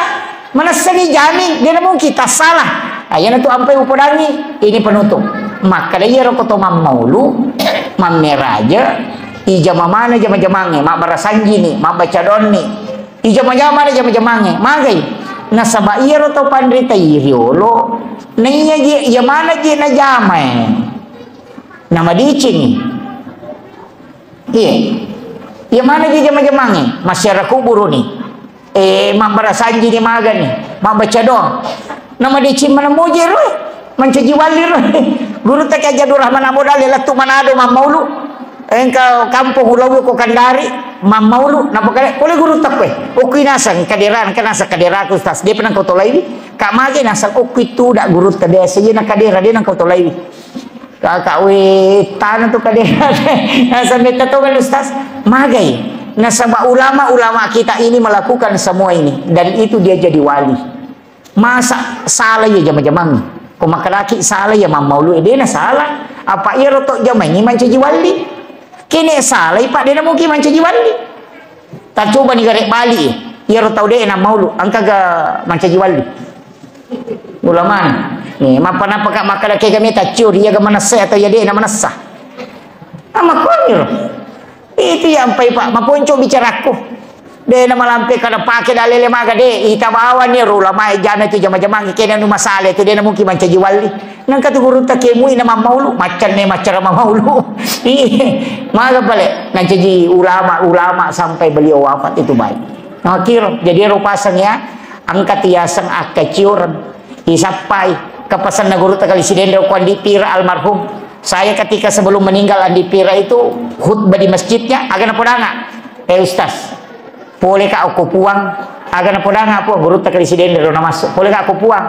manessani jami, de na mungkin tassalah. Ayana tu ampai upodangi, ini penutup. Makkeda iyaro ko to mammaulu, mammeraja, ijama mana jama-jamangnge, mabbarasanjini, mabbaca doanni. Ijama-jama na jama-jamangnge, magai. Nasaba iyaro tau panrita i riolo, naiya je, iya mana je najamae. Namadicingi. Iya. Iya mana je jama-jamangnge, masyarakat kuburuni. Eh, mabbarasanjini magani, mabbaca doang. Namadeceng mana moje roe, mancaji walli roe. Gurutta Kiai Haji Abdul Rahman Ambo Dalle lettu Manado mammaulu. Engka kampong ulawi ko Kendari, mammaulu, napakale, pole gurutta koe. Okui naseng kadera, engka naseng kaderaku, Ustaz. Depa nangkau tolaiwi. Kak mage naseng okui tuda gurutta, biasa iya na kadera, de nangkau tolaiwi. Kakak we tana tu kadera. Naseng metta to kan, Ustaz. Magai. Nasaba ulama-ulama kita ini melakukan semua ini dan itu dia jadi wali. Masa salah iya jama-jamang? Ko makkedaki salah iya mammaulu, de na salah. Apa iyaro to jamai mancaji walli? Kene salai, Pak, de na mungkin mancaji walli. Tacobani gare bali, iyaro tau de na maulu, engkaga mancaji walli? Ulama. Nih, mappa-nappa ka makkeda ke kami tacciuri, iyaga manessa atau iya de na manessa? Amakkuaniro. Itu yang pai, Pak, maponco bicaraku. De na malampe kada pake dalele maga de, ita bawani ro ulama e jana tu jama-jamang kena nu masale tu de na mungkin mancaji walli. Nangka tu gurutta kemui na mammaulu, maccanne maccara mammaulu. Iya, maga pale nancaji ulama, ulama sampai beliau wafat itu baik. Nah, kiro, jadi ero pasang ya, angkat yaseng akka ciuran. Isappai, kepesanna gurutta Kali Sidenreng ko Andi Pira almarhum. Saya ketika sebelum meninggal Andi Pira itu khutbah di masjidnya, aga napodanga, "Eh Ustaz, pole ka okko Puang." Aga napodanga Puang, gurutta Kali Sidenreng ro namassu. "Pole ka okko Puang."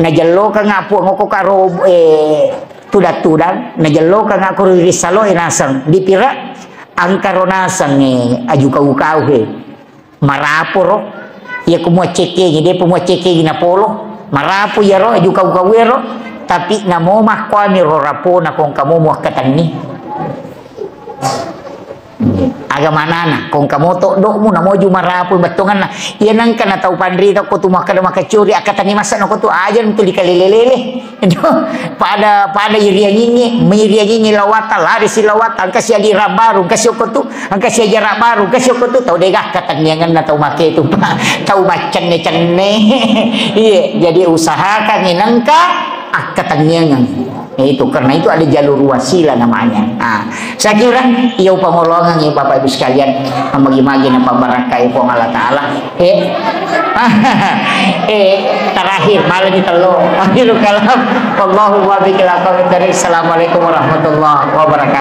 Najellokanga Puang okko ka ro, eh, tudang-tudang, najellokanga ko ri saloe naseng. Di Pira, engka ro naseng, eh, aju kau-kau he. Marapo ro, iya ko muaccekkengi, depa muaccekkengi napolo. Marapo iyaro, aju kau-kau ero, tapi namo makkuami ro rapona kongka mo muakkatenni. Aga manana, kongka mo toddokmu, namo aju marapo bettonganna. Iya nangka na tau panrita ko tu makkeda makacuri, akkatenni masa na ko tu aja tuli kalele-lele. Itu pada, pada iriangingi, miriangingi lawata, lari si lawata, engka si aliran baru, engka si okko tu, engka si ajaran baru, engka si okko tu, tau dega akkatenniangenna tau make tu, Pak. Tau maccenne-cenne. Iya, jadi usahakan nengka akkatenniangan. Itu, karena itu ada jalur wasilah namanya. Ah, saya kira, iya upangolongan ya Bapak Ibu sekalian, magi-magi na pabarakai Puang Allah Ta'ala. Eh, eh, terakhir, malah di telo. Akhirul kalam. Wallahu muwaffiq ila aqwamit thariq. Assalamualaikum warahmatullahi wabarakatuh.